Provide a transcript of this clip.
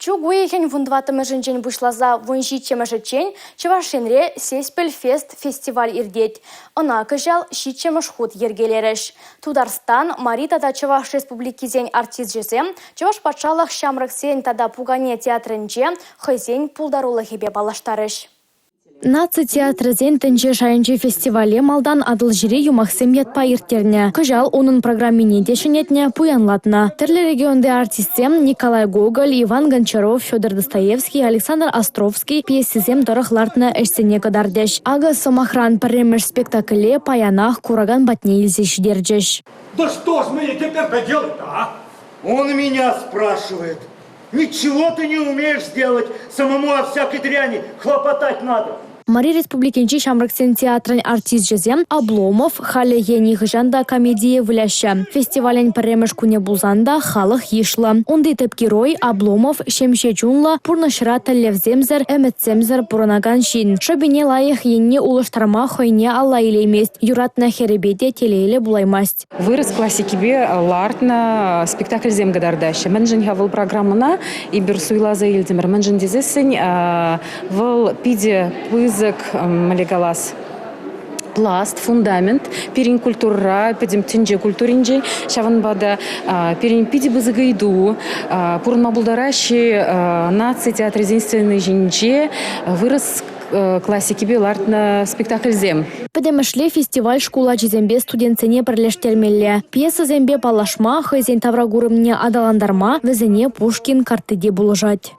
Чӳк уйӑхӗн 14-мӗшӗнчен пуҫласа 17-мӗшӗччен Чӑваш Енре «Сеспель фест» фестиваль иртет. Ӑна кӑҫал ҫиччӗмӗш хут йӗркелерӗҫ. Тутарстан, Мари тата Чӑваш Республикисен артисчӗсем Чӑваш патшалӑх ҫамрӑксен тата пукане театрӗнче хӑйсен пултарулӑхӗпе паллаштарӗҫ. Наци театрӗсен тӗнче шайӗнчи фестивале малтан Атӑлҫири юмахсем ятпа ирттернӗ. Кӑҫал унӑн программине те ҫӗнетнӗ, пуянлатнӑ. Тӗрлӗ регионти артистсем Николай Гоголь, Иван Гончаров, Федор Достоевский, Александр Островский пьесисем тӑрӑх лартнӑ ӗҫсене кӑтартӗҫ. Акӑ, сӑмахран, пӗрремӗш спектакле паянах куракан патне илсе ҫитерчӗҫ. Да что ж мне теперь поделать-то, а? Он меня спрашивает. Ничего ты не умеешь сделать, самому о всякой дряни хлопотать надо. Мари Республикинчи ҫамрӑксен театрӗн артисчӗсем «Обломов», «Халӗ е нихӑҫан та» комедие выляҫҫӗ. Фестивалӗн пӗрремӗш кунӗ пулсан та халӑх йышлӑ. Унти тӗп герой Обломов ҫемҫе чунлӑ, пурнӑҫра тӗллевсемсӗр, ӗмӗтсемсӗр пурӑнакан ҫын. Шӑпине лайӑх енне улӑштарма хӑйне алла илеймест, юратнӑ хӗрӗпе те телейлӗ пулаймасть. Вырӑс классикипе лартнӑ спектакльсем кӑтартаҫҫӗ. Мӗншӗн-ха вӑл программӑна эпир суйласа илтӗмӗр? Мӗншӗн тесессӗн вӑл питӗ пысӑк, мӗнле калас, пласт, фундамент пирӗн культурӑра, пӗтӗм тӗнче культуринче. Ҫавӑнпа та пирӗн питӗ пысӑк ыйту пурӑнма пултараҫҫӗ наци театрӗсен сцени ҫинче вырӑс классикипе лартнӑ спектакльсем. Пӗтӗмӗшле фестиваль шкул ачисемпе студентсене пӗрлештермелле. Пьесӑсемпе паллашма, хӑйсен тавракурӑмне аталантарма вӗсене Пушкин картти те пулӑшать.